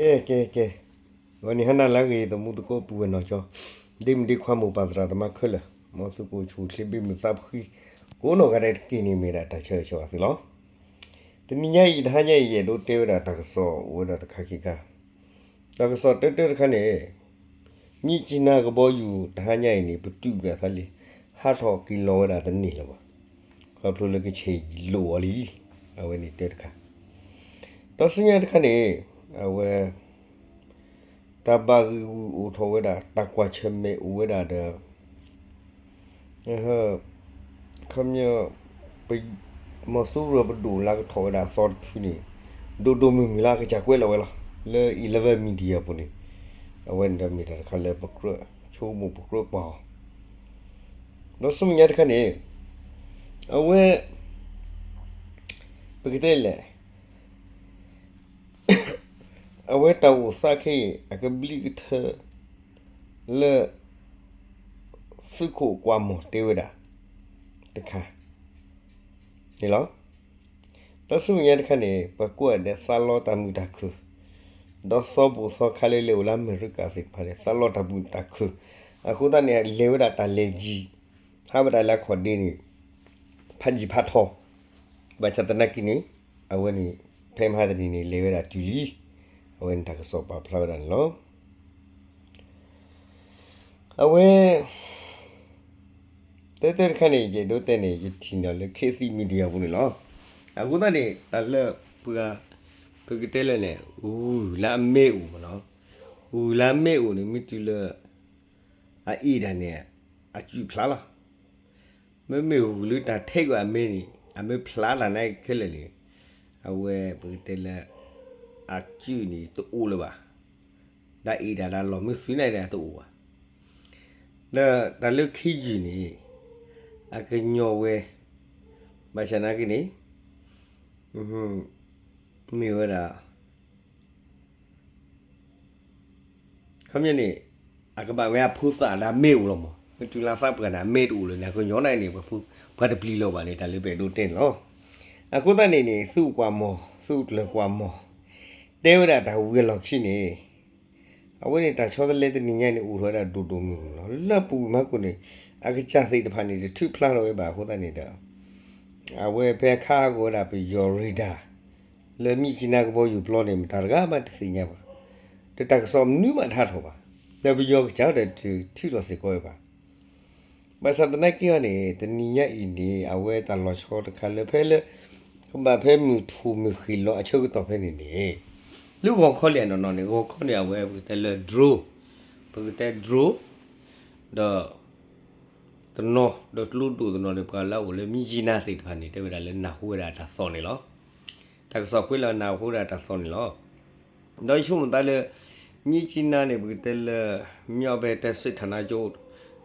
ကဲ ကဲ ကဲ, ဂီၤနံၤဟါနၤလၢအဂ့ၤ သမူသကိးပုၢ်ဝဲၢ်နီၢ်ကၠီ, ဒ့မုၣ်ဒ့ခွါမိၢ်ပၢ်သရၣ်သမါခဲလၢာ်, မ်သုကအိၣ်ဆူၣ်အိၣ်ချ့ ဘ့ၣ်မုာ်သးဖှံ, ကိးနီၢ်ဂၤဒဲးတက့ၢ်န့ၣ် မ့ၢ်ဒၣ်တၢ်ဆၢဂ့ၤဆၢဝါသုလီၤ. တနံၤညါအံၤ တဟါညါအံၤ ယအဲၣ်ဒိးတဲဝဲဒၣ်တၢ်ကစီၣ် အိၣ်ဝဲဒၣ်တခါခံခါ, တၢ်ကစီၣ်တၢတၢတခါန့ၣ် မြစ်ကြီးနားကဘီယူၤတဟါညါအံၤန့ၣ် ပတုာ်ကွံာ်အသးလံ, ဟးထီၣ်က့ၤလီၤဝဲဒၣ်တန့ၢ်လၢၤဘၣ်, ခီဖျိလၢကဆဲးလိာ်အီၤလံ, အဝဲန့ၣ်တၢတခါ. ဒီးဆူညါတခါန့ၣ် အဝဲ တၢ်ဘၣ်ဂံၢ်ဂုာ်အိၣ်ထီၣ်ဝဲဒၣ် တၢ်ကွၢ်ဆၢၣ်မဲာ်အိၣ်ဝဲဒၣ်ဒီး ခီပညီ မီၤစိရိၤပဒိၣ်လၢကထီၣ်ဝဲဒၣ်အသီတဖုန့ၣ် ဒိၣ်ဒိၣ်မုၢ်မုၢ်လၢအကစၢ်ကွဲးလီၤဝဲလီၤ လၢ Eleven Media ပူၤန့ၣ်, အဝဲန့ၣ်ဒီးမ့ၢ်တၢ်တခါလၢပကြၢး ဆိကမိၣ်ပကြၢးကွၢ်အီၤ, ဒီးဆူမဲာ်ညါတခါန့ၣ် အဝဲ ပကတဲလဲၣ် အဝဲတၢ်အိၣ်သးခဲအံၤ အကဘျံးကထၢ လၢ သုးခိၣ်ကွၢ်မီၢ်တဲဝဲဒၣ် တခါန့ၣ်လီၤ. ဒီးဆူမဲာ်ညါတခါန့ၣ် ပှၤကိးဂၤဒဲးသးလီတၢ်မုာ်တၢ်ခုၣ်, ဒီးသီဘူၣ်သီခါလၢလဲၤအိၣ်လၢအမဲရကၤသ့ၣ်တဖၣ်န့ၣ် သးလီတၢ်မုာ်တၢ်ခုၣ်, အဃိသတးန့ၣ် လဲၤဝဲဒၣ်တၢ်လဲၤယံၤ, ဟးဝဲဒၣ်လၢအခီၣ်ဒ့န့ၣ် ဖးယံၤဖးထီ, ဘၣ်ဆၣ်သနာ်က့န့ၣ် အဝဲန့ၣ် ဖဲမဟါတနံၤန့ၣ် လဲၤဝဲဒၣ်တုၤလံ, အဝဲန့ၣ်တၢ်ကစီၣ်ပာ်ဖျါဝဲဒၣ်န့ၣ်လီၤ. အဝဲ တဲတဲတခါန့ၣ် ယအဲၣ်ဒိးတဲန့ၣ် ယထံၣ်န့ၢ်လၢ ခေတ်သစ် Media ပူၤန့ၣ်လီၤ. အဃိသတးန့ၣ် တၢ်လၢပှၤ ပကတဲလၢန့ၣ် ဂုၢ်လၢအမ့ၢ်အိၣ်မ့ၢ်နီၤ, ဂုၢ်လၢအမ့ၢ်အိၣ်န့ၣ် မ့ၢ်တုၤလၢ အအ့ၣ်တၢ်န့ၣ် အစုၣ်ဖျါလီၤ. မ့မ့ၢ်ဂုၢ်လၢတၢ်ထဲကွံာ်အမ့ၢ်န့ၣ် အမ့ၢ်ဖျါတၢ်န့ၣ်ခဲလၢာ်န့ၣ် အဝဲပကတဲလၢ အစုၣ်န့ၣ် တအိၣ်လၢၤဘၣ်. ဒီးအ့ၣ်တၢ်ဒီးလီၢ်မ့ၢ်သွံန့ၣ်ဒီးတအိၣ်ဘၣ်. ဒီးတၢ်လၢခ့ယုၢ်န့ၣ် အကညီၤဝဲ ဘၣ်ဆၣ်သနာ်က့န့ၣ် မ့ၢ်ဝဲဒၣ် ခီပညီန့ၣ် အကဘၣ်ဝဲအဖိသၣ်ဒီးအမ့ၢ်အိၣ်လီၤမး, မ့ၢ်တုၤလၢသးပှၢ်န့ၣ် အမ့ၢ်တအိၣ်လၢၤန့ၣ် အကညီၤန့ၣ်န့ၣ် ပှၤတပျံၤလီၤဘၣ်န့ၣ် တၢ်လၢပအဲၣ်ဒိးတဲန့ၣ်လီၤ. အဃိသတးန့ၣ်န့ၣ် သုးကွၢ်မီၢ် သုးကျၢၤကွၢ်မီၢ် တဲဝဲဒၣ်တၢ်ဝံၤအလီၢ်ခံန့ၣ် အဝဲန့ၣ်တၢ်ဆီတလဲတနံၤညါန့ၣ် အိၣ်ထီၣ်ဝဲဒၣ်ဒိၣ်ဒိၣ်မုၢ်မုၢ်လီၤ. လၢပူၤမၤကိၣ်န့ၣ် အကစၢ်သ့ၣ်တဖၣ်န့ၣ် တထုးဖျါထီၣ်ဝဲဘၣ်အဃိသတးန့ၣ်ဒီး အဝဲဖဲခးဟးဂီၤဝဲဒၣ်ပယီၤ radar လၢမြစ်ကြီးနားကဘီယူၤပျီန့ၣ် မတၤတဂၤဘၣ်တသ့ၣ်ညါဘၣ်. ဒီးတၢ်ကစီၣ်မနုၤမးတဟးထီၣ်ဘၣ်. ဒီးပယီၤကစၢ်ဒီးတထုးထီၣ်စ့ၢ်ကီးဝဲဘၣ်. ဘၣ်ဆၣ်သနာ်က့အီၤန့ၣ် တနံၤညါအံၤန့ၣ် အဝဲတၢ်လီၤဆီတခါလၢဖဲလၢ ကဘၣ်ဖဲမုၢ်ထူၣ်မုၢ်ဃ့ၢ်လီၤအဆၢကတီၢ်ဖဲန့ၣ်န့ၣ် လၢဂီၤခီလံအနီၢ်နီၢ်န့ၣ် ဂီၤခီန့ၣ် အဝဲပကတဲလၢ drone ပကတဲ drone ဒီး တနီၤ ဒီးကျိဒိၣ်တနီၤန့ၣ် ပှၤလၢအအိၣ်လၢမြစ်ကြီးနားသ့ၣ်တဖၣ်န့ၣ် တဲဝဲဒၣ်လၢနၢ်ဟူဝဲဒၣ်တၢ်သီၣ်န့ၣ်လီၤ. တၢ်ကစီၣ်ကွဲးလၢနၢ်ဟူဝဲဒၣ်တၢ်သီၣ်န့ၣ်လီၤ. ဒီးယဆိကမိၣ်သးလၢ မြစ်ကြီးနားန့ၣ် ပကတဲလၢ မြောက်ပိုင်းတိုင်းစစ်ဌာနချုပ်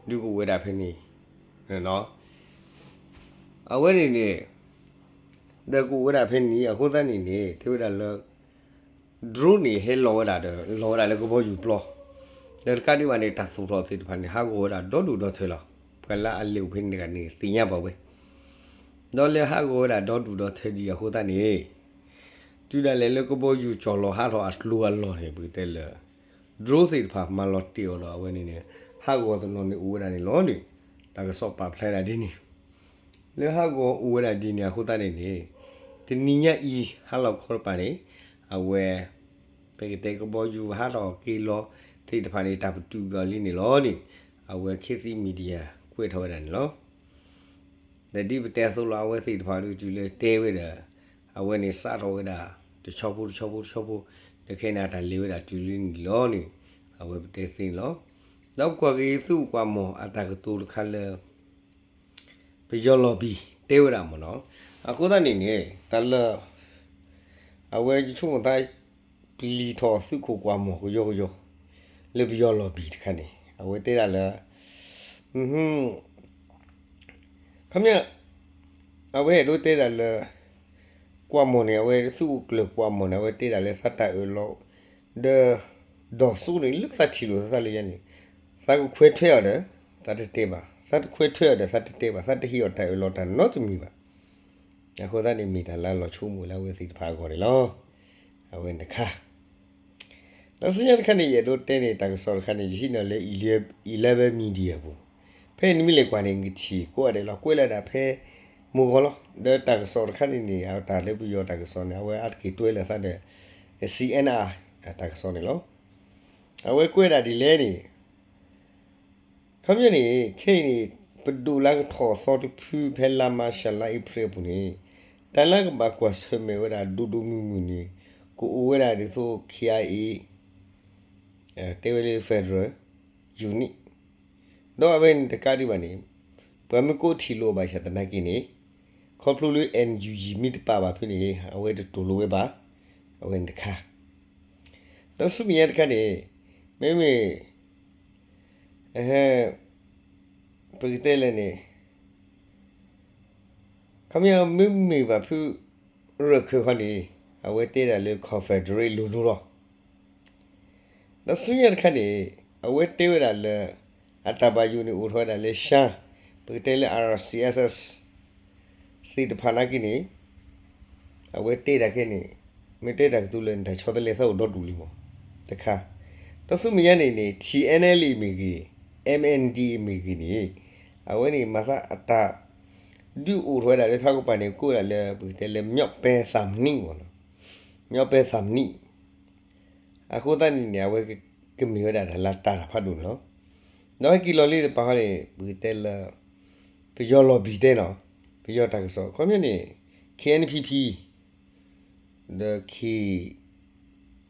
ဒုးကအိၣ်ဝဲဒၣ်ဖဲန့ၣ် အဝဲန့ၣ်န့ၣ် ဒီးကအိၣ်ဝဲဒၣ်ဖဲန့ၣ် အဃိသတးန့ၣ်န့ၣ် တဲဝဲဒၣ်လၢ drone န့ၣ် ဟဲလီၤဝဲဒၣ်ဒီး လီၤဝဲဒၣ်လၢကဘီယူၤပျီ, ဒီးတကးဒံးဘၣ်န့ၣ် တၢ်သူၣ်ထီၣ်သ့ၣ်တဖၣ်န့ၣ် ဟးဂီၤဝဲဒၣ်ဒီဒူၣ်ဒီထၢလီၤ. ပှၤလၢအလဲၤအိၣ်ဖဲန့ၣ်တဂၤန့ၣ် သ့ၣ်ညါဘၣ်ဝဲ, ဒီးလၢဟးဂီၤဝဲဒၣ်ဒီဒူၣ်ဒီထၢဒံးအဃိသတးန့ၣ် တုၤဒၣ်လဲာ်လၢကဘီယူၤကၠီၣ်လီၤဟးထီၣ်အကျိၤအလီၢ်န့ၣ် ပကတဲလၢ drone သ့ၣ်တဖၣ်မၤလီၤတ့ၢ်အီၤဒီးအဝဲန့ၣ်န့ၣ် ဟးဂီၤတနီၤန့ၣ်အိၣ်ဝဲဒၣ်န့ၣ်လီၤန့ၣ် တၢ်ကစီၣ်ပာ်ဖျါဒၣ်ဒ်န့ၣ် လၢဟးဂီၤအိၣ်ဝဲဒၣ်ဒ်န့ၣ်အဃိသတးန့ၣ်န့ၣ် တနံၤညါအံၤ ဟါလီၤခီတပၤန့ၣ် အဝဲ ပကတဲကဘီယူၤဟးထီၣ်က့ၤလီၤသ့ၣ်တဖၣ်န့ၣ် တၢ်ပတုာ်က့ၤအီၤလံန့ၣ်လီၤန့ၣ် အဝဲ ခေတ်သစ် Media ကွဲးထီၣ်ဝဲဒၣ်န့ၣ်လီၤ. ဒီးဒ်ပတဲအသိးလီၤ အဝဲသ့ၣ်တဖၣ်ဒုးတုၤလၢတဲဝဲဒီး အဝဲန့ၣ်စးထီၣ်ဝဲဒၣ် တဆီဖိတဆီဖိတဆီဖိ ဒီးခဲအံၤန့ၣ် တၢ်လဲၤဝဲဒၣ်တုၤလံန့ၣ်လီၤန့ၣ် အဝဲပတဲသ့န့ၣ်လီၤ. ဒီးကွၢ်က့ၤသုးကွၢ်မီၢ်အတၢ်ကတိၤတခါလၢ ပယီၤလီၤဘံၣ်တဲဝဲဒၣ်မ့ၢ်နီၤ. အဃိသတးန့ၣ်န့ၣ် တၢ်လၢ အဝဲယဆိကမိၣ်သး ပျံၤထီၣ်သုးခိၣ်ကွၢ်မီၢ်ကယီကယီ လၢပယီၤလီၤဘံၣ်တခါန့ၣ် အဝဲတဲဒၣ်လၢ ခီပညီ အဝဲအဲၣ်ဒိးတဲဒၣ်လၢ ကွၢ်မီၢ်န့ၣ် အဝဲသုးခိၣ်ကျၢၢ်ကွၢ်မီၢ်န့ၣ် အဝဲတဲဒၣ်လၢသးတၢ်အၢၣ်လီၤ ဒီး ဒီးစိန့ၣ် လၢသးထံၣ်လိာ်သးလၢယဲန့ၣ် သးကခွဲးထွဲအီၤဒီး သးတတဲဘၣ်, သးတခွဲးထွဲအီၤဒီးသးတတဲဘၣ်, သးတဟ့ၣ်အီၤတၢ်အၢၣ်လီၤတၢ်နီတမံၤဘၣ်. အဃိသတးန့ၣ် မ့ၢ်တၢ်လၢအလီၤဆိကမိၣ်လၢအဝဲသ့ၣ်တဖၣ်အဂီၢ်န့ၣ်လီၤ. အဝဲန့ၣ်တခါ ဒီးဆူညါတခါန့ၣ် ယအဲၣ်ဒိးတဲန့ၣ် တၢ်ကစီၣ်တခါန့ၣ် ယဟံးန့ၢ်လၢ Eleven Media ပူၤ, ဖဲနမ့ၢ်လဲၤကွၢ်န့ၣ် နကထံၣ်ကိးဂၤဒဲးလီၤ, ကွဲးလၢဒၣ်ဖဲမိၢ်ဂီၤလီၤ. ဒီးတၢ်ကစီၣ်တခါန့ၣ်န့ၣ် အတၢ်လၢပယီၤတၢ်ကစီၣ်န့ၣ် အဝဲအါတက့ၢ်တွဲလၢသးဒီး C N R တၢ်ကစီၣ်န့ၣ်လီၤ. အဝဲကွဲးဒၣ်ဒ်လဲၣ်န့ၣ် ခီပညီန့ၣ် ခဲအံၤန့ၣ် ပဒိၣ်လၢကထီၣ်အသီတဖုဖဲလါမးရှးလါအ့ဖြ့ၣ်အပူၤန့ၣ် တၢ်လၢကဘၣ်ကွၢ်ဆၢၣ်မဲာ်ဝဲဒၣ်ဒိၣ်ဒိၣ်မုၢ်မုၢ်န့ၣ် ကအိၣ်ဝဲဒၣ်ဒ်သိး K I A တဲဝဲလၢ Federal Unit ဒီးအဝဲန့ၣ်တကးဒံးဘၣ်န့ၣ် ပှၤမ့ၢ်ကိးထံၣ်လိာ်ဘၣ်ဆၣ်သနာ်က့န့ၣ် ခီဖျိလၢ N U G မ့ၢ်တပာ်ဘၣ်ဖဲန့ၣ် အဝဲတတိၢ်လိာ်ဝဲဘၣ်, အဝဲန့ၣ်တခါ ဒီးဆူမဲာ်ညါတခါန့ၣ် မ့မ့ၢ် ပကတဲလဲၣ်န့ၣ် ခီပညီမ့မ့ၢ်ဘၣ်ဖု ရၢၢ်ခၢၣ်ခီန့ၣ် အဝဲတဲဒၣ်လၢ Confederate လိၤလိၤလီၤ. ဒီးဆူညါတခါန့ၣ် အဝဲတဲဝဲဒၣ်လၢ အတၢ်ဘၣ်ယိၣ်န့ၣ်အိၣ်ထီၣ်ဝဲဒၣ်လၢ ရှမ်း, ပကတဲလၢ R C S S သ့ၣ်တဖၣ်နာ်က့န့ၣ် အဝဲတဲဒၣ်ခဲန့ၣ် မ့ၢ်တဲတၢ်ကတိၤလၢနတၢ်ဆီတလဲသးအိၣ်ဒီဒူၣ်လံမး တခါ, ဒီးဆူမဲာ်ညါန့ၣ်န့ၣ် T N L A မ့ၢ်ဂ့ၤ, M N D A မ့ၢ်ဂ့ၤန့ၣ် အဝဲန့ၣ်မၤသးအတၢ်ဒုးအိၣ်ထီၣ်ဝဲဒၣ်လၢထးကပၤန့ၣ် ကိးဝဲဒၣ်လၢ ပကတဲလၢ မြောက်ပိုင်းသံမဏိ မ့ၢ်နီၤ, မြောက်ပိုင်းသံမဏိ အဃိသတးန့ၣ်န့ၣ် အဝဲကမ့ၢ်ဝဲဒၣ်တၢ်လၢတၢ်တၢ်ဖးဒိၣ်န့ၣ်လီၤ. ဒီးဟဲက့ၤလီၤလံတပၤဃီန့ၣ် ပကတဲလၢ ပယီၤလီၢ်ဘံၣ်တဲနီၤ, ပယီၤတၢ်ကစီၣ် ခီပညီန့ၣ် K N P P ဒီး K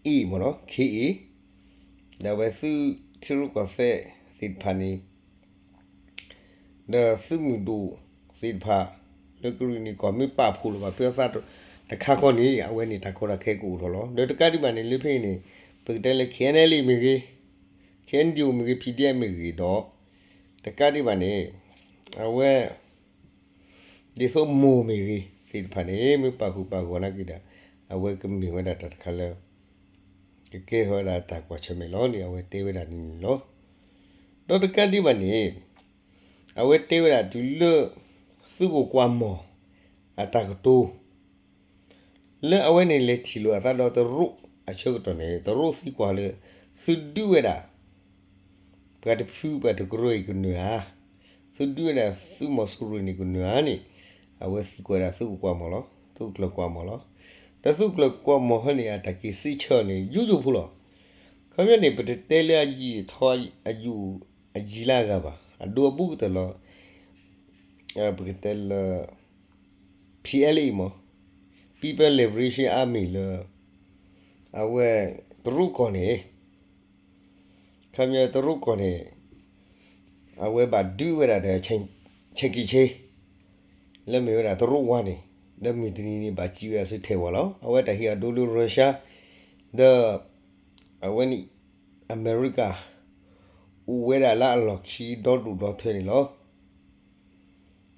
A မ့ၢ်နီၤ K A ဒီးအဝဲသုးထံရူၢ်ကီၢ်သဲးသ့ၣ်တဖၣ်န့ၣ် ဒီးသုးမုၢ်ဒိၣ်သ့ၣ်တဖၣ် လၢကရံၣ်နံၣ်ကီၢ်မ့ၢ်ပာ်ဖှိၣ်လီၤဘၣ်ဖဲအသးတခါဃီန့ၣ် အဝဲန့ၣ်တၢ်ကီတၢ်ခဲကအိၣ်ထီၣ်လီၤ. ဒီးတကးဒံးဘၣ်န့ၣ် လၢဖဲအံၤန့ၣ် ပကတဲလၢ K N L A မ့ၢ်ဂ့ၤ, K N D O မ့ၢ်ဂ့ၤ, P D F မ့ၢ်ဂ့ၤဒီး တကးဒံးဘၣ်န့ၣ် အဝဲ ဒ်သိးမိၢ်မ့ၢ်ဂ့ၤ သ့ၣ်တဖၣ်န့ၣ် မ့ၢ်ပာ်ဃုာ်ပာ်ဂီၤနာ်က့ဒီး အဝဲကမ့ၢ်ဝဲဒၣ်တၢ်တခါလၢ ကကဲထီၣ်ဝဲဒၣ်တၢ်ကွၢ်ဆၢၣ်မဲာ်လီၤန့ၣ် အဝဲတဲဝဲဒၣ်န့ၣ်လီၤ. ဒီးတကးဒံးဘၣ်န့ၣ် အဝဲတဲဝဲဒၣ်တုၤလၢ သုးခိၣ်ကွၢ်မီၢ် အတၢ်ကတိၤ လၢအဝဲန့ၣ်လဲၤထံၣ်လိာ်အသးဒီးတရူးအဆၢကတီၢ်န့ၣ် တရူးသံကွၢ်လၢ သုဒုးဝဲဒၣ် ပှၤတဖုပှၤတကရၢအံၤကနၢၤဧါ, သုဒုးဝဲဒၣ်သုးမီၤစိရိၤန့ၣ်ကနၢၤဧါန့ၣ် အဝဲသံကွၢ်ဒၣ်သုးခိၣ်ကွၢ်မီၢ်လီၤ. သုးခိၣ်ကွၢ်မီၢ်လီၤ. ဒီးသုးခိၣ်ကွၢ်မီၢ်ဟီန့ၣ် အတၢ်က့ၤစံးဆၢန့ၣ် ယိယိဖိလီၤ. ခီပညီန့ၣ် ပတတဲလၢအယံာ်ထီ အယံာ် အယံာ်လၢအဂၤဘၣ်. အဒိအဘူးကတၢၢ်လီၤ ပကတဲလၢ P L A မ့ၢ် People Liberation Army လၢ အဝဲ တရူးကီၢ်န့ၣ် ခီပညီတရူးကီၢ်န့ၣ် အဝဲဘၣ်ဒုးဝဲဒၣ်ဒီး ဆဲးကံးဆ့ လၢမ့ၢ်ဝဲဒၣ်တရူးဝါန့ၣ် ဒီးမုၢ်တနံၤန့ၣ် ဘၣ်စံးဝဲဒၣ်ဆူထဲၣ်ဝဲလီၤ. အဝဲတၢ်ဟ့ၣ်အဒိလၢ Russia ဒီး အဝဲန့ၣ် အမဲရကၤ အိၣ်ဝဲဒၣ်လၢအလီၢ်ခံဒီဒူၣ်ဒီထၢန့ၣ်လီၤ.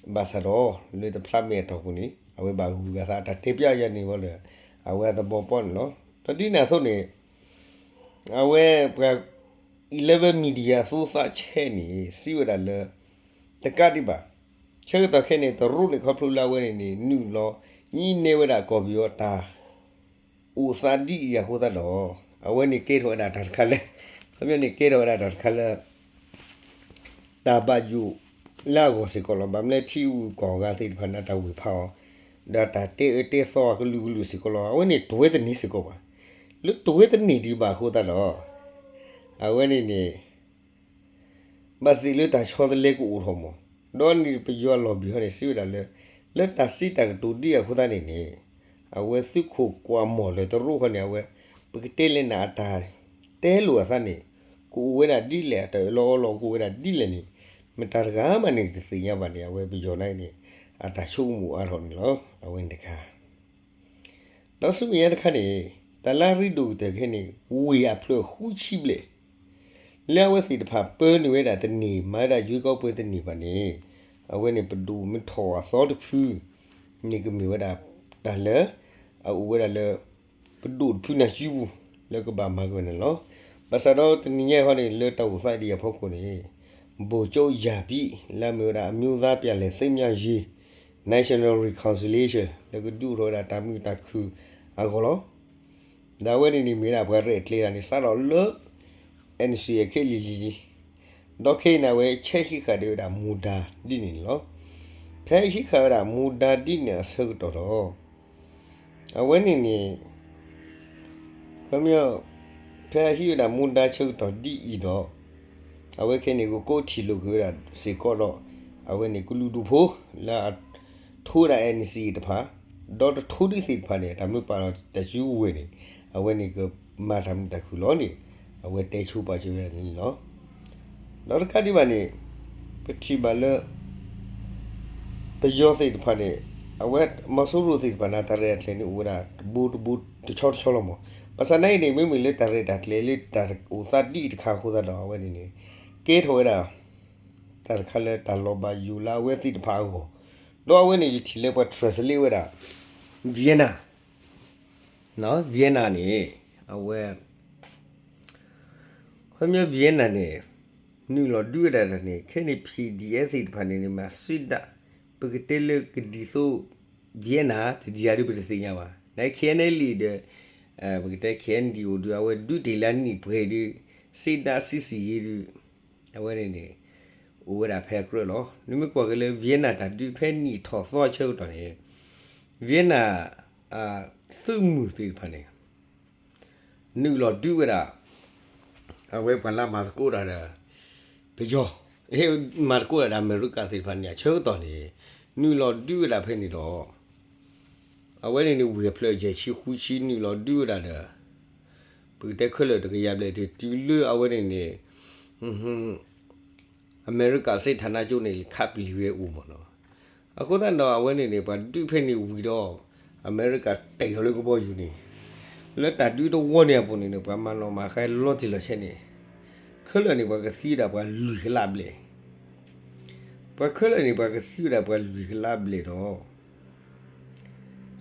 ဘၣ်ဆၣ်ဒီး လၢတဖျးမဲာ်အတီၢ်ပူၤန့ၣ် အဝဲဘၣ်ဂုၤဂၤသးအတၢ်တဲပၠးယၤန့ၣ်ဝဲဒီး အဝဲအသဘီပီၣ်န့ၣ်လီၤ. ဒီးဒ်န့ၣ်အသိးန့ၣ် အဝဲပှၤ Eleven Media အသူသးဆဲးန့ၣ် စံးဝဲဒၣ်လၢ တကးဒံးဘၣ် ဆၢကတီၢ်ခဲအံၤန့ၣ် တရူးန့ၣ်ခီဖျိလၢအဝဲန့ၣ်န့ၣ် နုာ်လီၤ ညံနဲဝဲဒၣ်ကီၢ်ပယီၤတၢ် အိၣ်သးဒ်အံၤအဃိသတးဒီး အဝဲန့ၣ်ကဲထီၣ်ဝဲဒၣ်တၢ်တခါလၢ ခီပညီန့ၣ်ကဲထီၣ်ဝဲဒၣ်တၢ်တခါလၢ တၢ်ဘၣ်ယိၣ်လၢအဂီၢ်စ့ၢ်ကီးလီၤ. ဘၣ်မနုၤလဲၣ် ထံဂုၤကီၢ်ဂၤသ့ၣ်တဖၣ်န့ၣ် တၢ်ဝ့ၢ်ဖးအီၤ ဒီးတၢ်တဲအၢတဲသီအကလုာ်ကလုာ်စ့ၢ်ကီးလီၤ. အဝဲန့ၣ်တဝဲတန့ၢ်စ့ၢ်ကီးဘၣ်. လၢတဝဲတန့ၢ်ဒံးဘၣ်အဃိသတးဒီး အဝဲန့ၣ်န့ၣ် ဘၣ်သ့ၣ်လၢတၢ်ဆီတလဲကအိၣ်ထီၣ်မး, ဒီးန့ၣ်ပယီၤလီၢ်ဘံၣ်ဟီန့ၣ် စံးဝဲဒၣ်လၢ လၢတၢ်စံးတၢ်ကတိၤဒ်အဃိသတးန့ၣ်န့ၣ် အဝဲသုးခိၣ်ကွၢ်မီၢ်လၢတရူးဃီန့ၣ် အဝဲ ပကတဲလဲၣ်န့ၣ် အတၢ်တဲလိာ်အသးန့ၣ် ကအိၣ်ဝဲဒၣ်ဒ်လဲၣ်, အတၢ်အၢၣ်လီၤအီလီၤကအိၣ်ဝဲဒၣ်ဒ်လဲၣ်န့ၣ် မတၤတဂၤမးန့ၣ်တသ့ၣ်ညါဘၣ်န့ၣ် အဝဲပယီၤနာ်က့န့ၣ် အတၢ်ဆိကမိၣ်အါထီၣ်န့ၣ်လီၤ. အဝဲန့ၣ်တခါ ဒီးဆူမဲာ်ညါတခါန့ၣ် တၢ်လၢအရ့ဒိၣ်ကတၢၢ်ခဲအံၤန့ၣ် ဝ့ၢ်အဖျၢၣ်ဃုဆံဘျဲၣ် လၢအဝဲသ့ၣ်တဖၣ်ပၢနုာ်ဝဲဒၣ်တန့ၢ် မၤဝဲဒၣ်ယွ့ကီးပှဲၤတန့ၢ်ဘၣ်န့ၣ် အဝဲန့ၣ်ပဒိၣ်မ့ၢ်ထီၣ်အသီတဖု န့ၣ်ကမ့ၢ်ဝဲဒၣ်တၢ်လၢ အအိၣ်ဝဲဒၣ်လၢ ပဒိၣ်တဖုနၢ်စုပူၤ လၢကဘၣ်မၤက့ၤဝဲန့ၣ်လီၤ. ဘၣ်ဆၣ်ဒီးတနံၤညါအံၤန့ၣ် လၢတၢ်အိၣ်သးဒ်အံၤအဖီခိၣ်န့ၣ် ဗိုလ်ချုပ်ရာပြည့် လၢအမ့ၢ်ဝဲဒၣ် အမျိုးသားပြန်လည်သင့်မြတ်ရေး National Reconciliation လၢကဒုးအိၣ်ထီၣ်ဝဲဒၣ်တၢ်မုာ်တၢ်ခုၣ်အဂီၢ်လီၤ. ဒီးအဝဲန့ၣ်န့ၣ်မ့ၢ်ဒၣ်ပှၤရဲၣ်ကျဲၤတၢ်န့ၣ် စးထီၣ်လၢ NCA ခဲလံၤလံၤလံၤ, ဒီးခဲအံၤန့ၣ် အဝဲဆဲးဟံးဃာ်ဒံးဝဲဒၣ်မူဒါဒ်န့ၣ်န့ၣ်လီၤ. ဖဲဟံးဃာ်ဝဲဒၣ်မူဒါဒ်န့ၣ်အဆၢကတီၢ်ဒီး အဝဲန့ၣ်န့ၣ် ခီပညီ ဖဲအဟံးဝဲဒၣ်မူဒါဆၢကတီၢ်ဒ်အံၤဒီး အဝဲခဲအံၤန့ၣ် ကကိးထံၣ်လိာ်က့ၤဝဲဒၣ်စ့ၢ်ကီးဒီး အဝဲန့ၣ်ကလုာ်ဒူၣ်ဖိလၢအထိဝဲဒၣ် NCA တဖၣ်, ဒီးတထိဒံးသ့ၣ်တဖၣ်န့ၣ် တၢ်မ့ၢ်ပာ်လီၤတၢ်စုကဝဲၤန့ၣ် အဝဲန့ၣ်ကမၤတၢ်မုာ်တၢ်ခုၣ်လီၤန့ၣ် အဝဲတဲဆိပာ်စၢၤဝဲဒၣ်န့ၣ်လီၤ. ဒီးတကးဒံးဘၣ်န့ၣ် ပထံၣ်ဘၣ်လၢ ပယီၤသ့ၣ်တဖၣ်န့ၣ် အဝဲမီၤစိရိၤသ့ၣ်တဖၣ်န့ၣ် တၢ်ရဲၣ်တၢ်ကျဲၤန့ၣ် အိၣ်ဝဲဒၣ်တဘိတဘိတဆီတဆီလီၤမး. ဘၣ်ဆၣ်နာ်အံၤန့ၣ် မ့မ့ၢ်လၢတၢ်ရဲၣ်တၢ်ကျဲၤလၢတၢ်အိၣ်သးဒ်အံၤတခါအဃိသတးဒီး အဝဲန့ၣ်န့ၣ် ကဲထီၣ်ဝဲဒၣ် တၢ်တခါလၢတၢ်လီၤဘၣ်ယိၣ်လၢအဝဲသ့ၣ်တဖၣ်အဂီၢ်, ဒီးအဝဲန့ၣ်ယထံၣ်လၢပှၤ translate ဝဲဒၣ် Vienna, Vienna န့ၣ် အဝဲ ခီပညီ Vienna န့ၣ် နုာ်လီၤဒုးဝဲဒၣ်တၢ်န့ၣ် ခဲန့ၣ် PDF သ့ၣ်တဖၣ်န့ၣ်န့ၣ် မၤစံးဒၣ် ပကတဲလၢကဒ်သိး Vienna တဒ်ယၤဒုးပတသ့ၣ်ညါဘၣ်. န KNLA ဒီး ပကတဲ KNDO ဒုး အဝဲဒုးတ့ၢ်လၢနံၣ်ပှဲၤဒုး စံးဒၣ် စံးစံးယ့ဒုး အဝဲန့ၣ်န့ၣ် အိၣ်ဝဲဒၣ်ဖဲအကြၢးလီၤ. နမ့ၢ်ကွၢ်က့ၤလၢ Vienna တၢ်ဒုးဖဲနံၣ်ထီၣ်သီအဆၢကတီၢ်န့ၣ် Vienna သုးမုၢ်သ့ၣ်တဖၣ်န့ၣ် နုာ်လီၤဒုးဝဲဒၣ် အဝဲပှၤလၢမၤသကိးတၢ်ဒီး ပယီၤ မၤသကိးတၢ်ဒီးအမဲရကၤသ့ၣ်တဖၣ်န့ၣ် အဆၢကတီၢ်န့ၣ် နုာ်လီၤဒုးဝဲဒၣ်ဖဲန့ၣ်ဒီး အဝဲန့ၣ်န့ၣ် ဝံၤအဖျၢၣ်ယဲၢ်ဆံဃုဆံနုာ်လီၤဒုးဝဲဒၣ်ဒီး ပကတဲခဲလၢာ်တကယၤဘျဲၣ်တုၤလၢအဝဲန့ၣ်န့ၣ် အမဲရကၤစ့ၣ်ထၣ်နါကၠိန့ၣ် ခးပျံၤဝဲအိၣ်မးနီၤ. အဃိသတးဒီးအဝဲန့ၣ်န့ၣ် ပှၤဒုးဖဲန့ၣ်ဝံၤဒီး အမဲရကၤတဲာ်အီၤလၢကဘီယူၤန့ၣ် လၢတၢ်ဒုးတဝီန့ၣ်အပူၤန့ၣ်န့ၣ် ပှၤမၤနီၣ်မၤဃါလီၤတံၢ်လီၤဆဲးန့ၣ် ခဲလၢာ်န့ၣ် ပှၤကသံဝဲဒၣ်ပှၤလွံၢ်ကလးဘျဲၣ် ပှၤခဲလၢာ်န့ၣ် ပှၤကသံဝဲဒၣ်ပှၤလွံၢ်ကလးဘျဲၣ်ဒီး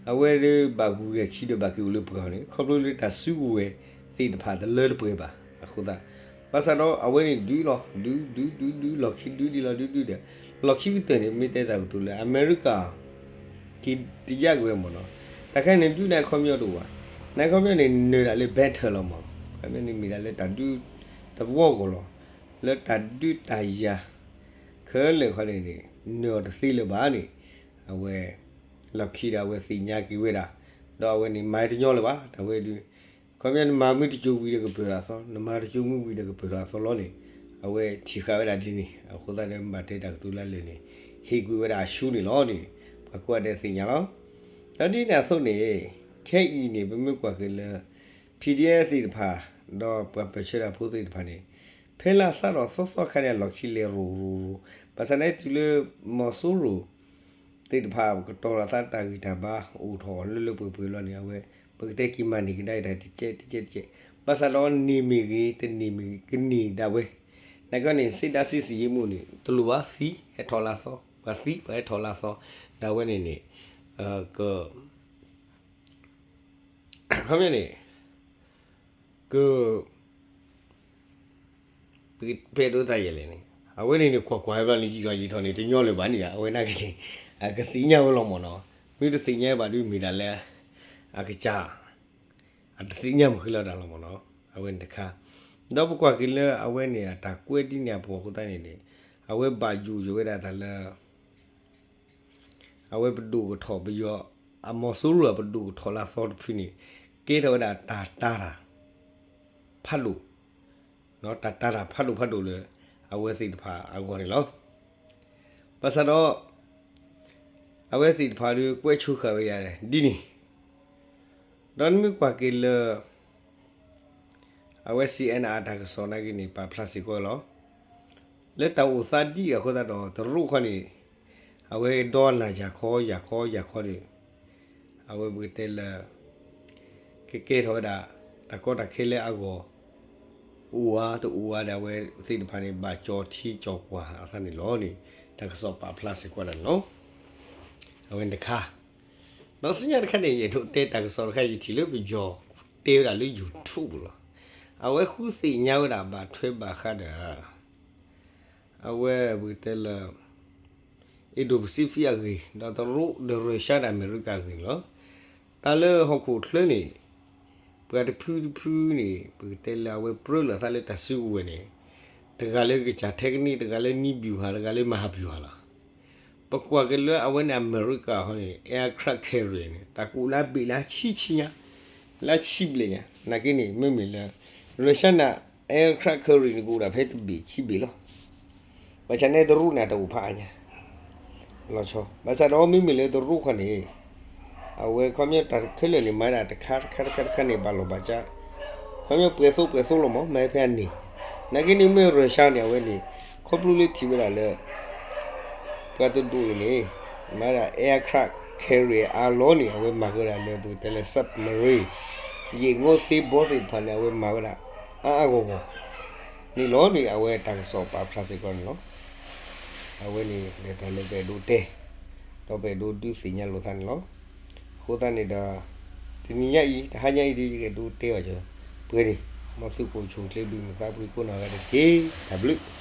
အဝဲဒၣ်ဘၣ်ဂုၤဂဲၤခံဒီးဘၣ်က့ၤအိၣ်လၢပှၤန့ၣ် ခီဖျိလၢတၢ်စုကဝဲၤသ့ၣ်တဖၣ်တလၢတပှဲၤဘၣ်အဃိသတး, ဘၣ်ဆၣ်ဒီးအဝဲန့ၣ်ဒုးလီၤ ဒုး ဒုး ဒုး ဒုး လီၢ်ခံဒုးဒ်လီၤဒုးဒုးဒီး လီၢ်ခံကတၢၢ်န့ၣ် မ့ၢ်တဲတၢ်ကတိၤလၢအမဲရကၤ က့ၤတယါက့ၤဝဲမ့ၢ်နီၤ, တၢ်ခဲအံၤန့ၣ်ဒုးန့ၣ်အခီပညီတအိၣ်ဘၣ်, န့ၣ်အခီပညီန့ၣ် နၢၤဒၣ်လၢ battle လီၤမး, ခီပညီန့ၣ်မ့ၢ်ဒၣ်လၢတၢ်ဒုးတဝီအဂီၢ်လီၤ, လၢတၢ်ဒုးတၢ်ယၤ ခဲလၢာ်ခီန့ၣ်န့ၣ် နၢၤအီၤတသ့လၢၤဘၣ်န့ၣ်, အဝဲ လီၢ်ခံဒီးအဝဲသ့ၣ်ညါက့ၤဝဲဒၣ်, ဒီးအဝဲန့ၣ်မၤတညီလၢၤဘၣ်, တၢ်ဝဲဒုး ခီပညီနမၤမ့ၢ်တစိၤဝံၤဒီးကပၢၢ်ထီၣ်အသီ, နမၤတစိၤမ့ၢ်ဝံၤဒီးကပၢၢ်ထီၣ်အသီလီၤန့ၣ်, အဝဲထံၣ်ဃာ်ဝဲဒၣ်ဒ်န့ၣ်, အဃိသတးဒီးဘၣ်တဲတၢ်ကတိၤလၢလၢာ်န့ၣ်, ဟ့ၣ်ကွံာ်ဝဲဒၣ်အရှုံးန့ၣ်လီၤန့ၣ်, ပှၤကိးဂၤဒဲးသ့ၣ်ညါလီၤ. ဒီးဒ်န့ၣ်အသိးန့ၣ်, ခဲအံၤန့ၣ် ပမ့ၢ်ကွၢ်က့ၤလၢ PDF သ့ၣ်တဖၣ်, ဒီးပှၤပၢၢ်ဆၢတၢ်ဖိသ့ၣ်တဖၣ်န့ၣ်, ဖဲလၢအစးထီၣ်သီသီခါန့ၣ် အလီၢ်ခံလဲၤရိၤရိၤရိၤ, ဘၣ်ဆၣ်န့ၣ်တုၤလၢ မီၤစိရိၤ သ့ၣ်တဖၣ် ကတီၤလီၤသးတၢ်ဂံၢ်တၢ်ဘါအိၣ်ထီၣ်လၢလၢပှဲၤပှဲၤလီၤန့ၣ် အဝဲ ပကတဲက့ၤမၤန့ၢ်ကဒါက့ၤတၢ်တကဲးတကဲးတကဲး, ဘၣ်ဆၣ်ဒီးန့ၢ်မ့ၢ်ဂ့ၤ တန့ၢ်မ့ၢ်ဂ့ၤ ကန့ၢ်ဒၣ်ဝဲ, နကီန့ၣ် စံးဒၣ်စံးစံးယ့မူန့ၣ် တလိၣ်ဘၣ်သံ ဟဲထီၣ်လၢသီ, ပှၤသံ ပှၤဟဲထီၣ်လၢသီ, ဒၣ်ဝဲန့ၣ်န့ၣ် က ခီပညီန့ၣ် က ပအဲၣ်ဒိးသးယဲလဲၣ်န့ၣ်, အဝဲန့ၣ်န့ၣ် ကွၢ်ကွၢ်ဘျီန့ၣ် ယံာ်ထီၣ်ယံာ်ထီၣ်န့ၣ် တညီလၢၤဘၣ်န့ၣ် အဝဲနာ်က့န့ၣ် အကသ့ၣ်ညါဝဲလီၤမ့ၢ်နီၤ, မ့ၢ်တသ့ၣ်ညါဘၣ်ဒုးမ့ၢ်ဒၣ်လၢ အကစၢ် အတသ့ၣ်ညါမုၢ်ဃ့လီၤတၢ်လီၤမ့ၢ်နီၤ, အဝဲန့ၣ်တခါ, ဒီးပကွၢ်က့ၤလၢအဝဲန့ၣ်အတၢ်ကွဲးဒ်န့ၣ်အပူၤအဃိသတးန့ၣ်န့ၣ်, အဝဲဘၣ်ယိၣ်ယိၣ်ဝဲဒၣ်တၢ်လၢ အဝဲပဒိၣ်ကထီၣ်ပယီၤ, အမီၤစိရိၤအပဒိၣ်ကထီၣ်လၢအသီတဖုန့ၣ်, ကဲထီၣ်ဝဲဒၣ်တၢ်တာ်တၢ် ဖးဒိၣ်, တၢ်တာ်တၢ်ဖးဒိၣ်ဖးဒိၣ်လၢ အဝဲသ့ၣ်တဖၣ်အဂီၢ်န့ၣ်လီၤ. ဘၣ်ဆၣ်ဒီး အဝဲသ့ၣ်တဖၣ်ဒီးကွဲးဆိဃာ်ဝဲယၤဒ်န့ၣ်, ဒီးနမ့ၢ်ကွၢ်က့ၤလၢ အဝဲ C N R တၢ်ကစီၣ်နာ်က့န့ၣ် ပာ်ဖျါစ့ၢ်ကီးလီၤ. လၢတၢ်အိၣ်သးဒ်အံၤအဃိသတးဒီး တရူးခီန့ၣ် အဝဲဒီးနၤယၤခီယၤခီယၤခီဒီး အဝဲပကတဲလၢ ကကဲထီၣ်ဝဲဒၣ် တၢ်ကီတၢ်ခဲလၢအဂီၢ် အိၣ်ဧါတအိၣ်ဧါဒီး အဝဲသ့ၣ်တဖၣ်န့ၣ် ဘၣ်ကၠီၤထံကၠီၤကွၢ်အသးန့ၣ်လီၤန့ၣ် တၢ်ကစီၣ်ပာ်ဖျါစ့ၢ်ကီးဒၣ်န့ၣ်လီၤ. အဝဲန့ၣ်တခါ ဒီးဆူညါတခါန့ၣ် ယအဲၣ်ဒိးတဲတၢ်ကစီၣ်တခါ ယထံၣ်လၢပယီၤတဲဝဲဒၣ်လၢ YouTube လီၤ. အဝဲဃုသ့ၣ်ညါဝဲဒၣ်ဘၣ်ထွဲဘၣ်ဃးဒီး အဝဲပကတဲလၢ Indo-Pacific အဂ့ၢ် ဒီးတရူးဒီးရၢၡါဒီးအမဲရကၤအဂ့ၢ်န့ၣ်လီၤ. တၢ်လၢဟီၣ်ခိၣ်ချၢန့ၣ် ပှၤတဖုတဖုန့ၣ် ပကတဲလၢအဝဲပြၢလိာ်သးလၢတၢ်စုကဝဲၤန့ၣ် တဂၤလၢကစၢ်ထဲကနံၣ် တဂၤလၢနံဘျူၤဟၣ် တဂၤလၢမၤဟးဘျူၤဟၣ်လီၤ. ပကွၢ်က့ၤလၢအဝဲန့ၣ် အမဲရကၤဃီန့ၣ် aircraft carrier န့ၣ် တၢ်ကအိၣ်လၢအဘ့ၣ်လၢဆံဆံညါ လၢဆံဘျဲၣ်ညါ နာ်က့န့ၣ် မ့မ့ၢ်လၢ Russia န့ၣ် aircraft carrier န့ၣ် ကအိၣ်ဒၣ်ဖဲတဘ့ၣ်ခံဘ့ၣ်လီၤ. ဘၣ်ဆၣ်န့ၣ်တရူးန့ၣ် တအိၣ်ဖးအါညါ လီၤဆီ ဘၣ်ဆၣ်ဒီးမ့မ့ၢ်လၢတရူးခီန့ၣ် အဝဲခီပညီတၢ်ခဲလၢာ်န့ၣ် မၤဒၣ်တခါတခါတခါတခါန့ၣ် ဘၣ်လီၤဘၣ်စး ခီပညီပှဲၤသိပှဲၤသိလီၤမး မၤဖဲအန့ၣ် နာ်က့န့ၣ်မ့ၢ် Russia န့ၣ် အဝဲန့ၣ် ခီဖျိလၢထံၣ်ဝဲဒၣ်လၢ ပှၤတဒူၣ်အံၤန့ၣ် မၤဒၣ် aircraft carrier အါလီၤန့ၣ် အဝဲမၤကဒၣ်လၢပကတဲလၢ submarine ယံာ်ငီသ့ဘီသ့ၣ်တဖၣ်န့ၣ် အဝဲမၤဝဲဒၣ် အါအါဂီၢ်ဂီၢ် န့ၣ်လီၤန့ၣ် အဝဲတၢ်ကစီၣ်ပာ်ဖျါစ့ၢ်ကီးန့ၣ်လီၤ. အဝဲန့ၣ်ဒီးတၢ်လၢပအဲၣ်ဒိးတဲ ဒီးပအဲၣ်ဒိးဒုးသ့ၣ်ညါလိာ်သးန့ၣ်လီၤ. အဃိသတးန့ၣ်ဒီး တနံၤညါအံၤ တဟါညါအံၤဒီး ယကအဲၣ်ဒိးတဲဘၣ်က့ၤ ပှဲၤန့ၣ် မ်သုကအိၣ်ဆူၣ်အိၣ်ချ့ ဘုၣ်မုာ်သးဖှံကိးနီၢ်ဂၤဒဲးတက့ၢ်. တၢ်ဘျုး